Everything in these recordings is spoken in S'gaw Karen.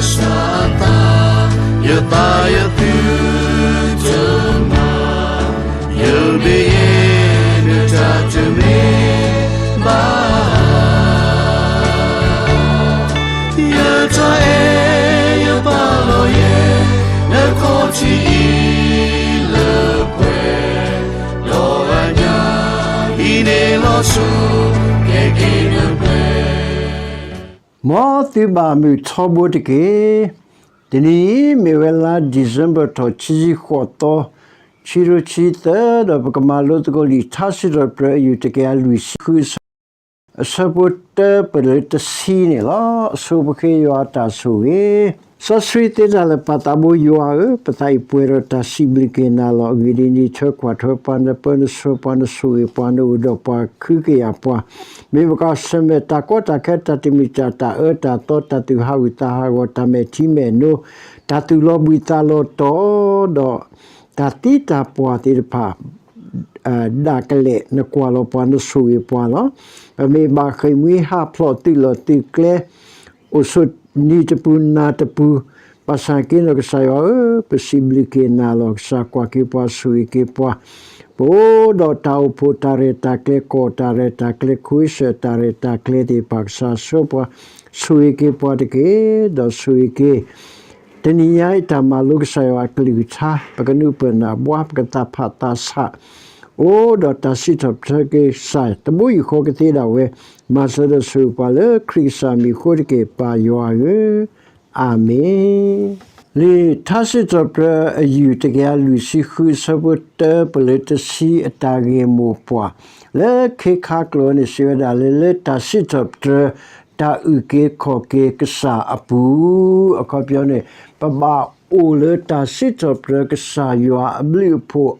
စၢ်အသး, ယသးယသုတမၤ, ယမ့ၢ်ယဲ နတၢ်တမ့ၢ်ဘၣ်. ယတၢ်အဲၣ်ယပာ်လီၤယဲ နခီၣ်ထံးအံၤလၢပှဲၤ, ဒီးအညၣ်အံၤန့ၣ်လီၤစိၤ ကဲက့ၤနပှဲၤ. မ်သုဘၣ်မုာ်ထီဘိတက့ၢ်. တနံၤအံၤမ့ၢ်ဝဲလါ December ထီၣ်ခံဆံဃိးသီ, ခံကထိခံဆံသၢ, ဒီးပကမၤလိသကိးလံာ်ထါစံးထီၣ်ပတြၢၤအယူၢ် တကယၤလွံၢ်ဆံဃု အဆၢဖိတၢပၢၢ်လၢတဆံန့ၣ်လီၤ. အဆိပဃ့ယွၤအတၢ်ဆိၣ်ဂ့ၤ. စီဆှံသ့တၢ်လၢာ် ပၢ်သးဘိယွၤဧၢ, ပသးအံၤပှဲၤဒီးတၢ်စံးဘျုးက့ၤနၤလီၤ. အဂ့ၢ်ဒ်အံၤ, နထၢကွၢ်ထွဲပှၤ, နပၢနဆှၢပှၤ, နဆိၣ်ဂ့ၤပှၤ, နအိၣ်ဒီးပှၤ, ခုကယာ်ပှၤ, မ့ၢ်ပကီၢ်ဆၢၣ်မဲာ်တၢ်ကီတၢ်ခဲ, တၢ်တမုာ်တၢ်တာ်, တၢ်အၢတၢ်သီ, တၢ်သူၣ်ဟးဂူာ်သးဟးဂီၤ, တၢ်မဲာ်ထံမဲာ်နိ, တၢ်သူၣ်လီၤဘှံးသးလီၤတီၤ, ဒီးတၢ်သံတၢ်ပှၢ်သ့ၣ်တဖၣ် ဒၣ်ကလဲာ် နကွၢ်လီၤပှၤ, နဆိၣ်ဂ့ၤပှၤလီၤ. ပမ့ၢ်ဘၣ်ဃ့ၢ်မှံဟးဖျိး သုးလီၢ်သုးကျဲ, အိၣ်ဆိးနံၤတပူၤနၤတပူၤ, ဘၣ်ဆၣ်က့ၤနီၢ်ကစၢ်ယွၤဧၢ, ပစံးဘျုးက့ၤနၤလီၤ. ကစၢ်ကွၢ်က့ၤပှၤ, ဆိၣ်ဂ့ၤက့ၤပှၤ, ပအိၣ်ဒီးတၢ်အိၣ်ဖှိၣ်တၢ်ရဲၣ်တၢ်ကျဲၤ, ကီၢ်တၢ်ရဲၣ်တၢ်ကျဲၤ, ခိအ့စၢၣ်တၢ်ရဲၣ်တၢ်ကျဲၤသ့ၣ်တဖၣ်, ကစၢ်ဆိၣ်ပှၤ, ဆိၣ်ဂ့ၤက့ၤပှၤတက့ၢ်. ဒီးဆိၣ်ဂ့ၤက့ၤ တနံၤညါအံၤ တၢ်မၤလိကစၢ်ယွၤအကလုၢ်ကထါ, ပကနုာ်ပၢၢ်နၢ်ဘှါ, ပကသးဖးသးဆး, အိၣ်ဒီးတၢ်စံးထီၣ်ပတြၢၤက့ၤကစၢ် တဘိယူၢ်ဃီကသ့ဒၣ်ဝဲ, မၤစၢၤဒီးဆိၣ်ဂ့ၤပှၤလၢခရံာ်ကစၢ်မံၤအဃိတက့ၢ်, ပၢ်ယွၤဧၢ, အၤမ့ၣ်. လံာ်ထါစံးထီၣ်ပတြၢၤအယူၢ် တကယၤလွံၢ်ဆံဃု အဆၢဖိတၢပၢၢ်လၢတဆံ အတၢ်ဂ့ၢ်မိၢ်ပှၢ် လၢခ့ခါကျိာ်န့ၣ် စံးဝဲဒၣ်လၢ လၢတၢ်စံးထီၣ်ပတြၢၤ တၢ်အုၣ်က့ၤခီၣ်က့ၤကစၢ်အပူၤ, အခီပညီန့ၣ် ပဘၣ်အိၣ်လၢတၢ်စံးထီၣ်ပတြၢၤကစၢ်ယွၤအဘျုးအဖှိၣ်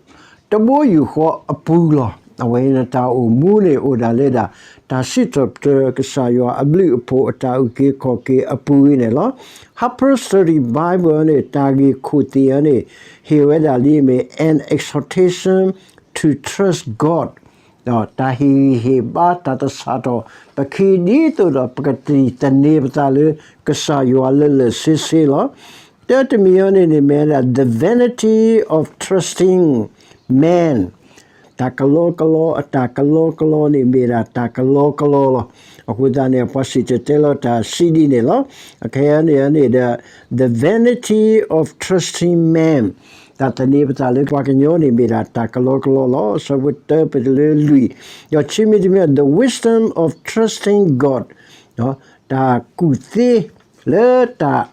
တဘိယူၢ်ဃီအပူၤလီၤ. အဝဲအံၤန့ၣ် တၢ်အိၣ်မူန့ၣ် အိၣ်ဒၣ်လၢဒၣ် တၢ်စံးထီၣ်ပတြၢၤကစၢ်ယွၤအဘျုးအဖှိၣ် အတၢ်အုၣ်က့ၤခီၣ်က့ၤအပူၤအံၤန့ၣ်လီၤ. Harper's Study Bible န့ၣ် တၢ်ဂ့ၢ်ခိၣ်သ့ၣ်အံၤန့ၣ် ဟ့ၣ်ဝဲဒၣ်လံမ့ၢ် an exhortation to trust God ဒီးတၢ်ဟ့ၣ်ဂံၢ်ဟ့ၣ်ဘါ တၢ်သဆၣ်ထီၣ်ပခံ ဒ်သိးဒီးပကတံၢ်သန့ၤပသးလၢ ကစၢ်ယွၤလၢလၢာ်ဆ့ဆ့လီၤ. တၢတမံၤအံၤန့ၣ်န့ၣ် မ့ၢ်ဝဲဒၣ် the vanity of trusting man တၢ်ကလီကလီ အတၢ်ကလီကလီန့ၣ် မ့ၢ်ဒၣ်တၢ်ကလီကလီလီၤ. အဃိသတးန့ၣ် ပှၤစံၣ်တဲၤတဲလီၤတၢ်စံးဒ်န့ၣ်လီၤ. အခဲအံၤန့ၣ်န့ၣ်ဒီး the vanity of trusting man တၢ်သန့ၤပသးလၢပှၤကညီန့ၣ် မ့ၢ်ဒၣ်တၢ်ကလီကလီလီၤ. အဆၢဖိတၢပၢၢ်လၢလွံၢ်, ဒီးခံမံၤတမံၤ the wisdom of trusting God တၢ်ကူၣ်သ့ လၢတၢ်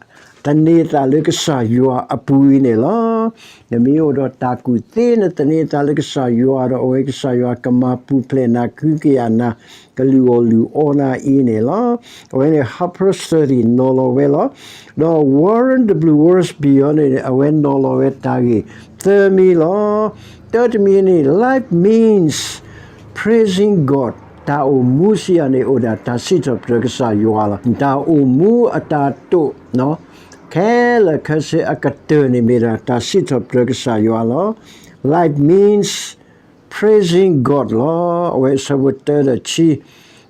သန့ၤသးလၢကစၢ်ယွၤအပူၤအံၤန့ၣ်လီၤ. နမ့ၢ်အိၣ်ဒီးတၢ်ကူၣ်သ့ နသန့ၤသးလၢကစၢ်ယွၤဒီး အဝဲကစၢ်ယွၤကမၤပူၤဖျဲးနၤ ခုကယာ်နၤ ကလုၢ်အီၣ်လုၢ်အီနၤအံၤန့ၣ်လီၤ. အဝဲန့ၣ် Harper's Study နီၤလီၤဝဲလီၤ. ဒီး Warren W Wiersbe အံၤန့ၣ် အဝဲနီၤလီၤဝဲတၢ်ဂ့ၢ်သၢမံၤလီၤ. တၢတမံၤန့ၣ် life means praising God တၢ်အိၣ်မူစံးယၤန့ၣ် အိၣ်ဒၣ်တၢ်စံးထီၣ်ပတြၢၤကစၢ်ယွၤလီၤ. တၢ်အိၣ်မူအတၢ်တိာ် ခဲလၢာ်ခဲဆ့အကတၢၢ်န့ၣ် မ့ၢ်ဒၣ်တၢ်စံးထီၣ်ပတြၢၤကစၢ်ယွၤလီၤ. Life means praising God လီၤ. အဝဲအဆၢဖိတၢဒီး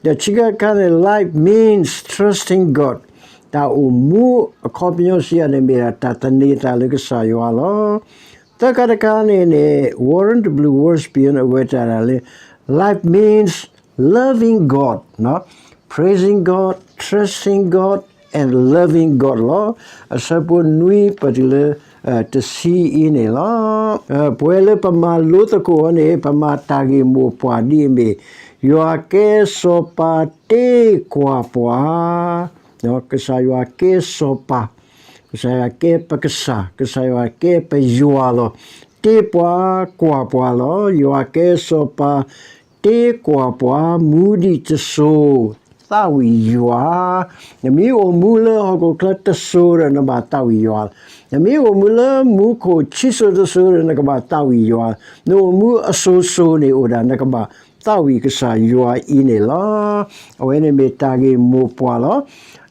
ဆံ, ဒီးခံခါတခါန့ၣ် life means trusting God တၢ်အိၣ်မူအခီပညီစံးယၤန့ၣ် မ့ၢ်ဒၣ်တၢ်သန့ၤသးလၢကစၢ်ယွၤလီၤ. သၢခါတခါန့ၣ်န့ၣ် Warren W Wiersbe န့ၣ် အဝဲတဲဒၣ်လၢ life means loving God, praising God, trusting God and loving God လီၤ. အဆၢဖိနွံပတုၤလၢ တဆံအံၤန့ၣ်လီၤ. ပဝဲလၢပမၤလိသကိးအီၤန့ၣ် ပမၤတၢ်ဂ့ၢ်မိၢ်ပှၢ်ဒ်အမ့ၢ် ယွၤကဲစီၤပၤတ့ကွၢ်ပှၤ ကစၢ်ယွၤကဲစီၤပၤ, ကစၢ်ယွၤကဲပကစၢ်, ကစၢ်ယွၤကဲပယွၤလီၤ. တ့ပှၤကွၢ်ပှၤလီၤ. ယွၤကဲစီၤပၤ တ့ကွၢ်ပှၤ မူဒံးတစိၤ သးဝံၣ်ယွၤ. နမ့ၢ်အိၣ်မူလၢဟီၣ်ခိၣ်ချၢတစိၤဒီး နဘၣ်သးဝံၣ်ယွၤ, နမ့ၢ်အိၣ်မူလၢမူခိၣ်ဆံစိၤတစိၤဒီး နကဘၣ်သးဝံၣ်ယွၤ, နအိၣ်မူအစိၤစိၤန့ၣ်အိၣ်ဒၣ် နကဘၣ်သးဝံၣ်ကစၢ်ယွၤအံၤန့ၣ်လီၤ. အဝဲန့ၣ်မ့ၢ်တၢ်ဂ့ၢ်မိၢ်ပှၢ်လီၤ.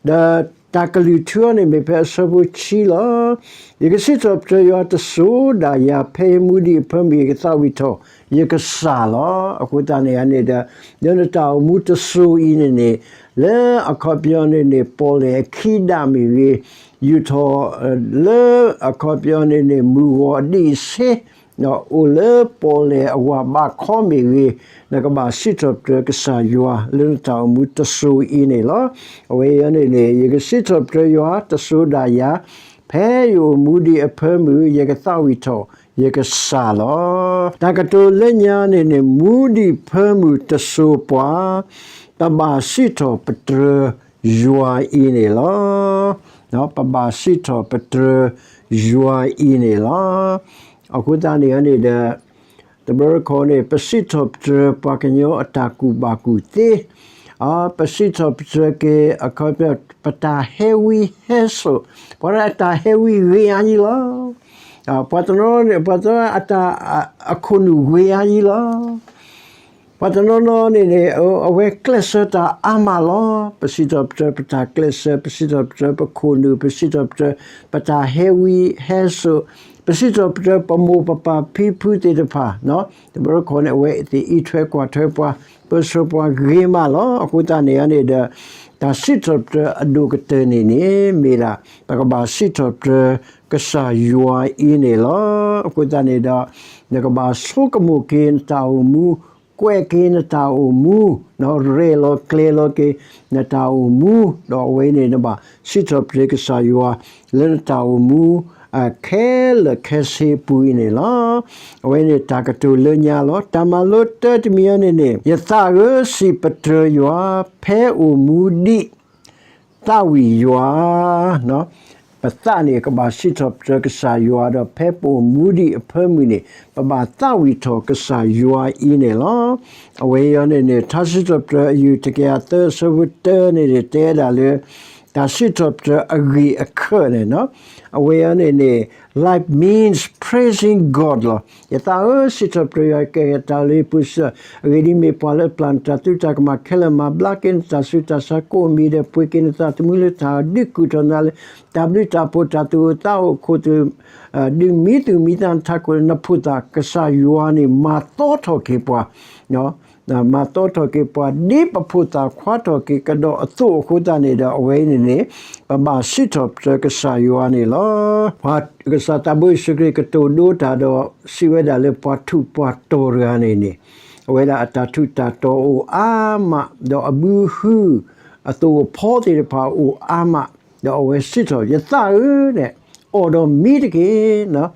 ဒီးတၢ်ကလုၢ်ထူအီၤန့ၣ်မ့ၢ်ဖဲအဆၢဖိဆံလီၤ. ယကစံးထီၣ်ပတြၢၤယွၤတစိၤဒၣ်ယၤ ဖဲယမူဒံးအဖၢမုၢ် ယကသးဝံၣ်ထီၣ်ယကစၢ်လီၤ. အဃိသတးန့ၣ်န့ၣ်ဒီး လၢနတၢ်အိၣ်မူတစိၤအံၤန့ၣ်န့ၣ် လၢအခီပညီန့ၣ်န့ၣ် ပီၣ်လဲၣ်အခံဒၣ်မ့ၢ်ဂ့ၤ, ယူာ်ထီၣ်လၢအခီပညီန့ၣ်န့ၣ် မုၢ်ဂီၤအဒံးအဆ့, အိၣ်လၢပီၣ်လဲၣ်အဝၤဘးခီမ့ၢ်ဂ့ၤ, နကဘၣ်စံးထီၣ်ပတြၢၤကစၢ်ယွၤလၢနတၢ်အိၣ်မူတစိၤအံၤန့ၣ်လီၤ. အဝဲအံၤန့ၣ်န့ၣ် ယကစံးထီၣ်ပတြၢၤယွၤတစိၤဒၣ်ယၤ, ဖဲယအိၣ်မူဒံးအဖၢမုၢ် ယကသးဝံၣ်ထီၣ်ယကစၢ်လီၤ. တၢ်ကတိၤလၢညါန့ၣ်န့ၣ် မူဒံးဖၢမုၢ်တစိၤပှၤ, ပဘၣ်စံးထီၣ်ပတြၢၤယွၤအံၤန့ၣ်လီၤ. ပဘၣ်စံးထီၣ်ပတြၢၤယွၤအံၤန့ၣ်လီၤ. အဃိသတးန့ၣ်န့ၣ်ဒီး တဘျီတခီန့ၣ် ပစံးထီၣ်ပတြၢၤပှၤကညီအတၢ်ကူၣ်ဘၣ်ကူၣ်သ့, ပစံးထီၣ်ပတြၢၤက့ၤ အခီပညီ ပတၢ်ဟဲဝံဟဲစိာ်, ပှၤတၢ်အတၢ်ဟဲဝံဂ့ၤဧါယံလီၤ. ပှၤတနီၤန့ၣ် ပှၤတနီၤအတၢ်အခိၣ်နူာ်ဂ့ၤဧါယံလီၤ. ပှၤတနီၤနီၤန့ၣ်န့ၣ် အဝဲကျဲးစၢးတၢ်အါမးလီၤ. ပစံးထီၣ်ပတြၢၤပတၢ်ကျဲးစၢး, ပစံးထီၣ်ပတြၢၤပခိၣ်နူာ်, ပစံးထီၣ်ပတြၢၤပတၢ်ဟဲဝံဟဲစိာ်, ပစံးထီၣ်ပတြၢၤပမိၢ်ပပၢ်ဖံဖုသ့ၣ်တဖၣ်, တဘျီတခီန့ၣ် အဝဲသ့ၣ်အံးထွဲကွၢ်ထွဲပှၤ, ပၢဆှၢပှၤဂ့ၤမးလီၤ. အဃိသတးန့ၣ်န့ၣ်ဒီး တၢ်စံးထီၣ်ပတြၢၤအဒိၣ်ကတၢၢ်န့ၣ်န့ၣ် မ့ၢ်ဒၣ် ပကဘၣ်စံးထီၣ်ပတြၢၤကစၢ်ယွၤအံၤန့ၣ်လီၤ. အဃိသတးန့ၣ်ဒီး နကဘၣ်ဆိကမိၣ်က့ၤနတၢ်အိၣ်မူ, ကွဲးက့ၤနတၢ်အိၣ်မူ, ရဲၣ်လီၤကျဲၤလီၤက့ၤနတၢ်အိၣ်မူ, ဒီးအဝဲန့ၣ်နဘၣ်စံးထီၣ်ပတြၢၤကစၢ်ယွၤ လၢနတၢ်အိၣ်မူ ခဲလၢာ်ခဲဆ့အပူၤအံၤန့ၣ်လီၤ. အဝဲန့ၣ်တၢ်ကတိၤလၢညါလီၤ. တၢ်မၤလိတၢတမံၤအံၤန့ၣ်န့ၣ် ယသးဧၢ စံးပတြၢၤယွၤ, ဖဲအိၣ်မူဒံး သးဝံၣ်ယွၤ, ပသးန့ၣ် ကဘၣ်စံးထီၣ်ပတြၢၤကစၢ်ယွၤဒီး ဖဲပအိၣ်မူဒံးအဖၢမုၢ်န့ၣ် ပဘၣ်သးဝံၣ်ထီၣ်ကစၢ်ယွၤအံၤန့ၣ်လီၤ. အဝဲအံၤန့ၣ်န့ၣ် ထါစံးထီၣ်ပတြၢၤအယုၢ်တကယၤသၢ အဆၢဖိတၢန့ၣ်န့ၣ် တဲဒၣ်လၢ တၢ်စံးထီၣ်ပတြၢၤအဂ့ၢ်အခၢးန့ၣ်, အဝဲအံၤန့ၣ်န့ၣ် life means praising God လီၤ. ယသးဧၢ စံးထီၣ်ပတြၢၤယွၤ ကဲတၢ်လၢယပူၤစၢၤ, အဂ့ၢ်ဒ်အံၤ, မ့ၢ်ပှၤလၢပျၢ်နတၢ်သုတၢ်ကမၣ်ခဲလၢာ်, မၤဘျါက့ၤနတၢ်ဆူးတၢ်ဆါကိးမံၤဒဲး, ပှ့ၤက့ၤနသးသမူလၢတၢ်ဒုးကူၣ်ထီၣ်နၤလၢ တၢ်ဘျုးတၢ်ဖှိၣ်တၢ်သူၣ်အိၣ်သးအိၣ်အခိၣ်သ့ၣ်, ဒုးမံသူၣ်မံသးနထးခိၣ်လၢနဖိသၣ်, ကစၢ်ယွၤန့ၣ် မၤသီထီၣ်က့ၤပှၤ မၤသီထီၣ်က့ၤပှၤ ဒ်ပဖိသၣ်ခွါထီၣ်က့ၤကဒီးအသိးအဃိသတးန့ၣ်ဒီး အဝဲအံၤန့ၣ်န့ၣ် ပဘၣ်စံးထီၣ်ပတြၢၤကစၢ်ယွၤန့ၣ်လီၤ. ပှၤကစၢ်သးဘိယ့ၣ်ၡူးခရံာ်ကတိၤဒိတၢ်ဒီး စံးဝဲဒၣ်လၢပှၤထူးပှၤတီၤတဂၤန့ၣ်န့ၣ် အဝဲဒၣ်အတၢ်ထူးတၢ်တီၤအိၣ်အါမး, ဒီးအဘုဟု အသိးအဖီသ့ၣ်တဖၣ်အိၣ်အါမး, ဒီးအဝဲစံးထီၣ် ယသးဧၢန့ၣ် အိးထီၣ်မံတက့ၢ်.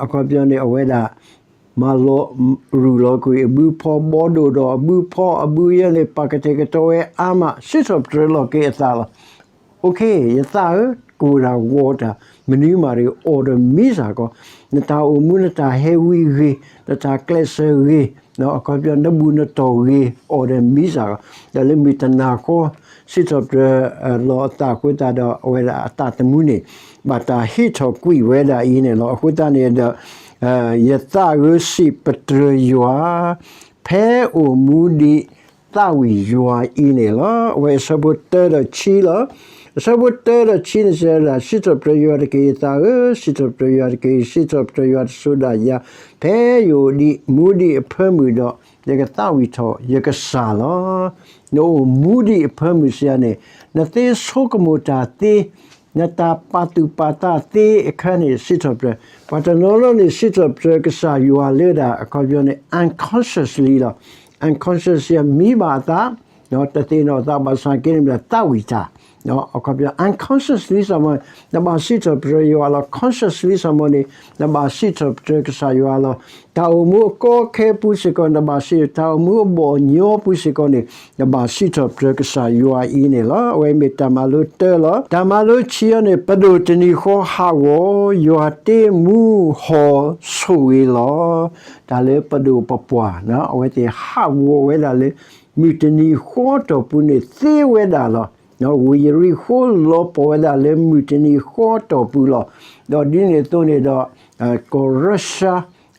အခီပညီန့ၣ် အဝဲဒၣ် မၤလီၤရူၢ်လီၤကွံာ်အဘုဖီဘီဒိၣ်ဒီး အဘုဖီအဘုယဲၢ်န့ၣ် ပာ်ကတဲာ်ကတီၤဝဲအါမး စံးထီၣ်ပတြၢၤလီၤက့ၤအသးလီၤ. ယသးဧၢ, ကိၢ်တၢ်ဂီၤတၢ် မနုၤမးတဂ့ၤ အိးထီၣ်မံစ့ၢ်ကီး, နတၢ်အိၣ်မူနတၢ်ဟဲဝံဂ့ၤ, နတၢ်ကျဲးစၢးဂ့ၤ, အခီပညီနဘူၣ်နတီၢ်ဂ့ၤ အိးထီၣ်မံစ့ၢ်ကီး, ဒီးလၢမုၢ်တနၤဃီ စံးထီၣ်ပတြၢၤလီၤအသးအဃိသတးဒီး အဝဲဒၣ်အသးသမူန့ၣ် ဘၣ်တၢ်ဟံးထီၣ်ကွံာ်ဝဲဒၣ်အံၤန့ၣ်လီၤ. အဃိသတးန့ၣ်ဒီး ယသးဧၢ စံးပတြၢၤယွၤ, ဖဲအိၣ်မူဒံး သးဝံၣ်ယွၤအံၤန့ၣ်လီၤ. အဝဲအဆၢဖိတၢဒီးခံလီၤ. အဆၢဖိတၢဒီးခံန့ၣ်စံးဝဲဒၣ်, စံးထီၣ်ပတြၢၤယွၤတက့ၢ် ယသးဧၢ, စံးထီၣ်ပတြၢၤယွၤတက့ၢ်, စံးထီၣ်ပတြၢၤယွၤတစိၤဒၣ်ယၤ, ဖဲယအိၣ်ဒံးမူဒံးအဖၢမုၢ်ဒီး ယကသးဝံၣ်ထီၣ်ယကစၢ်လီၤ. နအိၣ်မူဒံးအဖၢမုၢ်စံးယၤန့ၣ် နသ့ဆိကမိၣ်တၢ်သ့, နတၢ်ပာ်သူၣ်ပာ်သးသ့အခါန့ၣ် စံးထီၣ်ပတြၢၤ, ပှၤတနီၤနီၤန့ၣ် စံးထီၣ်ပတြၢၤကစၢ်ယွၤလၢဒၣ် အခီပညီန့ၣ် unconsciously လီၤ. unconscious မံဘၣ်အသး, တသ့ၣ်နီၣ်အသးဘၣ်ဆၣ်က့န့ၣ် မ့ၢ်ဒၣ်သးဝံၣ်တၢ်, အခီပညီ unconsciously စ့ၢ်ကီး နဘၣ်စံးထီၣ်ပတြၢၤယွၤလီၤ. consciously စ့ၢ်ကီးန့ၣ် နဘၣ်စံးထီၣ်ပတြၢၤကစၢ်ယွၤလီၤ. တၢ်အိၣ်မူအကီအခဲပူၤစ့ၢ်ကီး နဘၣ်စံး, တၢ်အိၣ်မူအဘီၣ်ညီပူၤစ့ၢ်ကီးန့ၣ် နဘၣ်စံးထီၣ်ပတြၢၤကစၢ်ယွၤအံၤန့ၣ်လီၤ. အဝဲမ့ၢ်တၢ်မၤလိတၢလီၤ. တၢ်မၤလိဆံအံၤန့ၣ် ပဒိၣ်တနံၤဃီဟးဂီၤ, ယွၤတ့မူဟီၣ်ဆိၣ်ဂ့ၤလီၤ. တၢ်လၢပဒိၣ်ပပှၢ် အဝဲသ့ၣ်ဟးဂီၤဝဲဒၣ်လၢ မုၢ်တနံၤဃီတီၢ်ပူၤန့ၣ် သ့ဝဲဒၣ်လီၤ. ဝ့ၢ်ယရံၣ်ဃိၣ်လီၤပှီၢ်ဝဲဒၣ်လၢမုၢ်တနံၤဃီတီၢ်ပူၤလီၤ. ဒီးဒ်န့ၣ်အသိးန့ၣ်ဒီး ကီၢ် Russia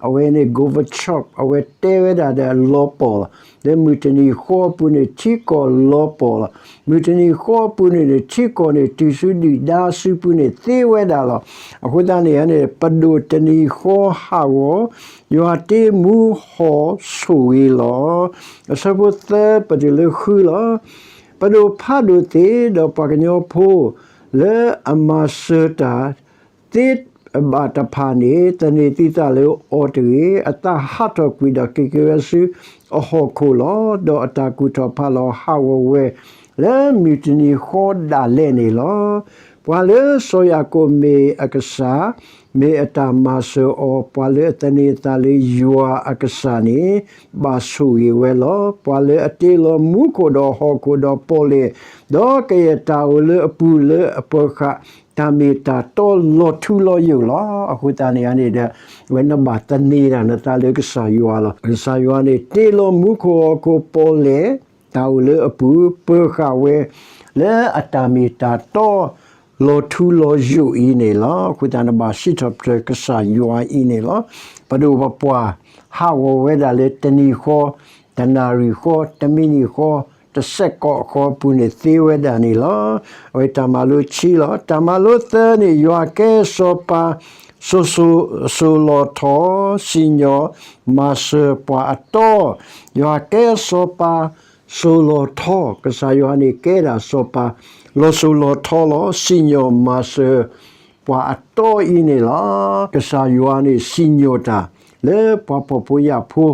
အဝဲန့ၣ် Gorbachev အဝဲတဲဝဲဒၣ်ဒီးလီၤပှီၢ်လီၤ. လၢမုၢ်တနံၤဃီပူၤန့ၣ် ထံကီၢ်လီၤပှီၢ်လီၤ. မုၢ်တနံၤဃီပူၤန့ၣ်န့ၣ် ထံကီၢ်န့ၣ် တုၤဆူဒုၣ်ဒါစုပူၤန့ၣ် သ့ဝဲဒၣ်လီၤ. အဃိသတးန့ၣ်န့ၣ် ပဒိၣ်တနံၤဃီဟးဂီၤ, ယွၤတ့မူဟီၣ်ဆိၣ်ဂ့ၤလီၤ. အဆၢဖိသၢပတုၤလၢဃုလီၤ. ပဒိၣ်ဖးဒိၣ်သ့ၣ် ဒီးပှၤကညီဖိ လၢအမၤစၢၤတၢ်သ့ဘၣ်တဖၣ်န့ၣ် သန့ၤသုသးလၢအီၤတဂ့ၤ. အသးဟးထီၣ်ကွံာ်ဒီးက့ၤက့ၤဝဲဆူအဟီၣ်ခိၣ်လီၤ. ဒီးအတၢ်ကူၣ်ထီၣ်ဖးလီၤဟးဂီၤဝဲ လၢမုၢ်တနံၤဃီဒၣ်လဲာ်န့ၣ်လီၤ. ပှၤလၢစီၤယၤကိာ်မ့ၢ်အကစၢ်, မ့ၢ်အတၢ်မၤစၢၤအီၤ, ပှၤလၢအသန့ၤအသးလၢယွၤအကစၢ်န့ၣ် ဘၣ်ဆိၣ်ဂ့ၤဝဲလီၤ. ပှၤလၢအတ့လီၤမူခိၣ်ဒီးဟီၣ်ခိၣ်ဒီးပီၣ်လဲၣ်, ဒီးကယဲၢ်တၢ်အိၣ်လၢအပူၤလၢအပၢၤဃာ် တၢ်မ့ၢ်တၢ်တီလီၤထူလီၤယိာ်လီၤ. အဃိသတးန့ၣ်န့ၣ်ဒီး အဝဲနဘၣ်သန့ၤတၢ်နသးလၢကစၢ်ယွၤလီၤ. ကစၢ်ယွၤန့ၣ် တ့လီၤမူခိၣ်ဟီၣ်ခိၣ်ပီၣ်လဲၣ်, တၢ်အိၣ်လၢအပူၤ ပၢၤဃာ်ဝဲ လၢအတၢ်မ့ၢ်တၢ်တီ လီၤထူလီၤယိာ်အံၤန့ၣ်လီၤ. အဃိသတးနဘၣ်စံးထီၣ်ပတြၢၤကစၢ်ယွၤအံၤန့ၣ်လီၤ. ပဒိၣ်ပပှၢ် ဟးဂီၤဝဲဒၣ်လၢတနံၤဃီ, တနၣ်ရံၣ်ဃီ, တမံးနံးဃီ, တစဲးကီးဃီအပူၤန့ၣ်သ့ဝဲဒၣ်န့ၣ်လီၤ. အဝဲတၢ်မၤလိခံလီၤ. တၢ်မၤလိသၢန့ၣ် ယွၤကဲစီၤပၤ စိၤစိၤစိၤလီၤထီ စံၣ်ညီၣ် မၤစၢၤပှၤအတီ, ယွၤကဲစီၤပၤ စိၤလီၤထီ, ကစၢ်ယွၤန့ၣ်ကဲဒၣ်စီၤပၤ လီၤစိၤလီၤထီလီၤ. စံၣ်ညီၣ်မၤစၢၤ ပှၤအတီအံၤန့ၣ်လီၤ. ကစၢ်ယွၤန့ၣ်စံၣ်ညီၣ်တၢ် လၢပှၤဖှီၣ်ဖိယာ်ဖိ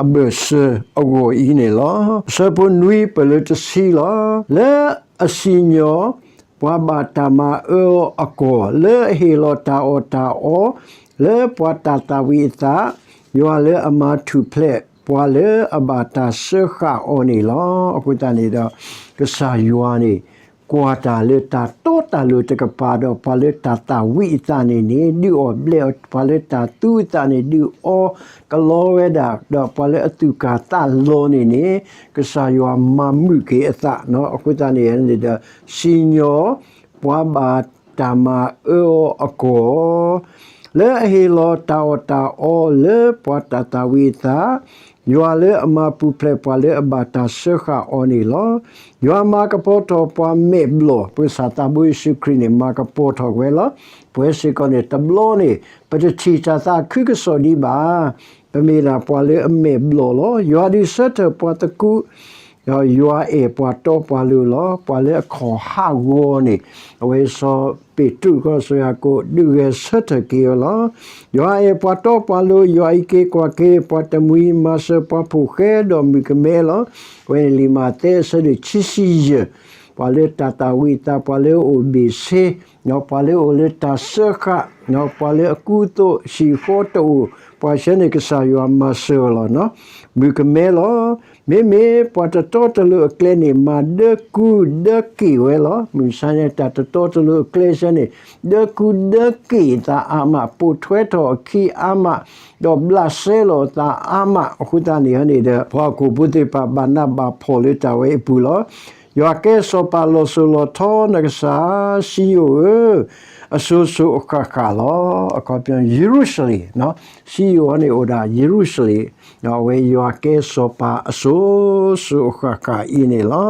အဘၢၣ်စၢၤအဂီၢ်အံၤန့ၣ်လီၤ. အဆၢဖိနွံပၢၢ်လၢတဆံလီၤ. လၢအစံၣ်ညီၣ် ပှၤဘၣ်တၢ်မၤအၢအီၤအကီၢ်, လၢအဟ့ၣ်လီၤတၢ်အီၣ်တၢ်အီ လၢပှၤတၢ်သၣ်ဝံၤအသး, ယွၤလၢအမၤထူၣ်ဖျဲး ပှၤလၢအဘၣ်တၢ်စၢဃာ်အီၤန့ၣ်လီၤ. အဃိသတးန့ၣ်ဒီး ကစၢ်ယွၤန့ၣ် ကွၢ်တၢ်လၢတၢ်တီတၢ်လိၤတကပၤဒီး ပှၤလၢတၢ်သၣ်ဝံၤအသးန့ၣ်န့ၣ် ဒုးအီၣ်ဘျဲးအီၤ, ပှၤလၢတၢ်သူအသးန့ၣ် ဒုးအီကလီဝဲဒၣ်, ဒီးပှၤလၢအသူၣ်ကၢ်သးလီၤန့ၣ်န့ၣ် ကစၢ်ယွၤမၤမုာ်က့ၤအသး, အဃိသတးန့ၣ်ဒီး စံၣ်ညီၣ် ပှၤဘၣ်တၢ်မၤအၢအီၤအကီၢ်, လၢအဟ့ၣ်လီၤတၢ်အီၣ်တၢ်အီ လၢပှၤတၢ်သၣ်ဝံၤအသး, ယွၤလၢအမၤပူၤဖျဲးပှၤလၢအဘၣ်တၢ်စၢဃာ်အီၤန့ၣ်လီၤ. ယွၤမၤကပီၤထီၣ်ပှၤမဲာ်ဘျီၣ်, ပကစၢ်သးဘိယ့ၣ်ၡူးခရံာ်န့ၣ် မၤကပီၤထီၣ်ဝဲလီၤ. ပဝဲစ့ၢ်ကီးန့ၣ် တဘျီန့ၣ် ပတထံၣ်တၢ်သးခုကစီၣ်ဒံးဘၣ်. ပမ့ၢ်ဒၣ်ပှၤလၢအမဲာ်ဘျီၣ်လီၤ. ယွၤဒုးဆၢထၢၣ်ပှၤသကူး, ဒီးယွၤအဲၣ်ပှၤတီပှၤလိၤလီၤ. ပှၤလၢအခီၣ်ဟးဂီၤန့ၣ် အဝဲစီၤပ့းတရူး ကီၢ်စီၤယၤကိာ် ဒုးဂဲၤဆၢထၢၣ်က့ၤအီၤလီၤ. ယွၤအဲၣ်ပှၤတီပှၤလိၤ, ယွၤအံးက့ၤကွၢ်က့ၤ ပှၤတမှံၤ, မၤစၢၤပှၤဖိၣ်ဃဲဒီးမုၣ်ကမဲလီၤ. အဝဲန့ၣ်လံာ်မးသဲအဆၢဒိၣ်ခံဆံယဲၢ်, ပှၤလၢတၢ်သၣ်ဝံၤအသး, ပှၤလၢအအိၣ်ဘ့ၣ်ဆ့, ပှၤလၢအအိၣ်လၢတၢ်စၢဃာ်, ပှၤလၢအကူအသိးဟံၣ်ဃီတအိၣ်, ပှၤဆၢန့ၣ်ကစၢ်ယွၤမၤစၢၤအီၤလီၤ. မုၣ်ကမဲလီၤ. မ့မ့ၢ်ပှၤတတီတလိၤအကျဲန့ၣ် မၤဒၢကူဒၢက့ၢ်ဝဲလီၤ. မုၢ်မဆါန့ၣ် တၢ်တတီတလိၤအကျဲဆၢန့ၣ် ဒၢကူဒၢက့ၢ်အသးအါမး, ပိာ်ထွဲထီၣ်အခံအါမး, ဒီးဘျးစဲလီၤအသးအါမး. အဃိသတးန့ၣ်န့ၣ်ဒီး ပှၤဟီၣ်ခိၣ်ဖိသ့ၣ်တဖၣ် ဘၣ်နးဘၣ်ဖှီၣ်လၢတၢ်ဝဲအပူၤလီၤ. ယွၤကဲစီၤပၤလီၤစိၤလီၤထီ နကစၢ်စံယိၣ်ဧၢ, အစိၤစိၤအဃၣ်ဃၣ်လီၤ. အခီပညီ ယရူၤၡလ့ၣ်, စံယိၣ်န့ၣ်အိၣ်ဒၣ်ယရူၤၡလ့ၣ်, အဝဲယွၤကဲစီၤပၤအစိၤစိၤအဃၣ်ဃၣ်အံၤန့ၣ်လီၤ.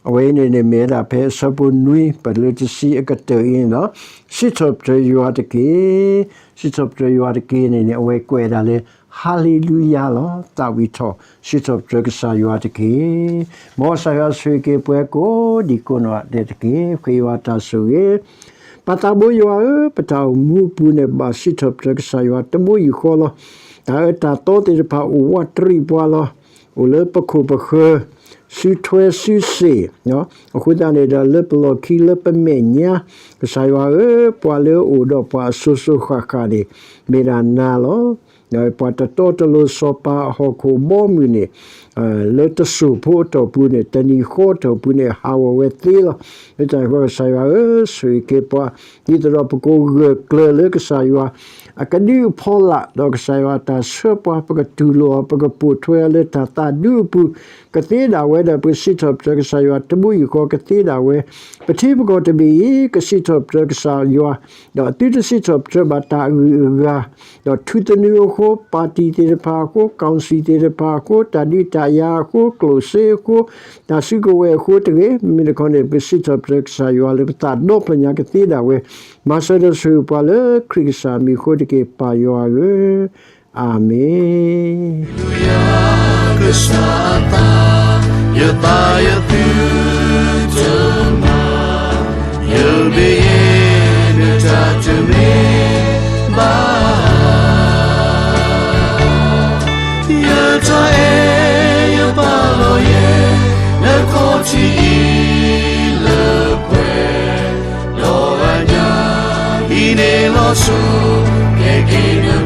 အဝဲအံၤန့ၣ်န့ၣ် မ့ၢ်ဝဲဒၣ်ဖဲအဆၢဖိနွံပၢၢ်လၢတဆံအကတၢၢ်အံၤန့ၣ်လီၤ. စံးထီၣ်ပတြၢၤယွၤတက့ၢ်. စံးထီၣ်ပတြၢၤယွၤတက့ၢ်န့ၣ်န့ၣ် အဝဲကွဲးဒၣ်လၢ ဟၤလ့လူယၤလီၤ. သးဝံၣ်ထီၣ် စံးထီၣ်ပတြၢၤကစၢ်ယွၤတက့ၢ်. မ်ကစၢ်ယွၤဆိၣ်ဂ့ၤက့ၤပှၤကိးဒံကိးနီၢ်ဒဲးတက့ၢ်. ဃ့ယွၤတၢ်ဆိၣ်ဂ့ၤ. ပၢ်သးဘိယွၤဧၢ, ပတၢ်အိၣ်မူအပူၤန့ၣ် ဘၣ်စံးထီၣ်ပတြၢၤကစၢ်ယွၤတဘိယူၢ်ဃီလီၤ. တၢ်အၢတၢ်သီသ့ၣ်တဖၣ်အိၣ်ဝးတရံးပှၤလီၤ. အိၣ်လၢပခိၣ်ပဃၢၤ, စုထွဲစုစ့ၣ်, အဃိသတးန့ၣ်ဒီး လၢပလီၢ်ခံလၢပမဲာ်ညါ, ကစၢ်ယွၤဧၢ, ပှၤလၢအအိၣ်ဒီးပှၤအစိၤစိၤဃၣ်ဃၣ်န့ၣ် မ့ၢ်ဒၣ်နၤလီၤ. ပှၤတတီတလိၤစီၤပၤအဟီၣ်ခိၣ်ဘီမုၢ်န့ၣ် လၢတစိၢ်ဖိအတီၢ်ပူၤန့ၣ် တနံၤဃီအတီၢ်ပူၤန့ၣ် ဟးဂီၤဝဲသ့လီၤ. လၢတၢ်န့ၣ်အဃိ ကစၢ်ယွၤဧၢ, ဆိၣ်ဂ့ၤက့ၤပှၤ ဒ်သိးဒီးပကဂၢၢ်ကျၢၤလၢကစၢ်ယွၤ အကဒုအဖီလာ် ဒီးကစၢ်ယွၤအတၢ်ဆှၢပှၤ ပကတူၢ်လိာ်အီၤ ပကပိာ်ထွဲအီၤလၢတၢ်သးဒူအပူၤ ကသ့ဒၣ်ဝဲဒီးပကစံးထီၣ်ပတြၢၤကစၢ်ယွၤတဘိယူၢ်ဃီ ကသ့ဒၣ်ဝဲ ပထံပကီၢ်တဘ့ၣ်အံၤ ကစံးထီၣ်ပတြၢၤကစၢ်ယွၤ ဒီးသုတစံးထီၣ်ပတြၢၤဘၣ်တၢ်အဂုၤအဂၤ ဒီးထူသနူအဃိ ပၣ်တံၣ်သ့ၣ်တဖၣ်အဃိ ကောင်စီသ့ၣ်တဖၣ်အဃိ တၢ်ဒုးတၢ်ယၤအဃိ ကျိၣ်စ့အဃိ တၢ်စုကဝဲၤအဃိတဂ့ၤ မ့မ့ၢ်တခီန့ၣ် ပစံးထီၣ်ပတြၢၤကစၢ်ယွၤလၢပသးဒီဖျၢၣ်ညါကသ့ဒၣ်ဝဲ မၤစၢၤဒီးဆိၣ်ဂ့ၤပှၤလၢခရံာ်ကစၢ်မံၤအဃိတက့ၢ် ပၢ်ယွၤဧၢ, အၤမ့ၣ်. ကစၢ်အသး ယသးယသု လီၤစိၤ, ကဲက့ၤနၤ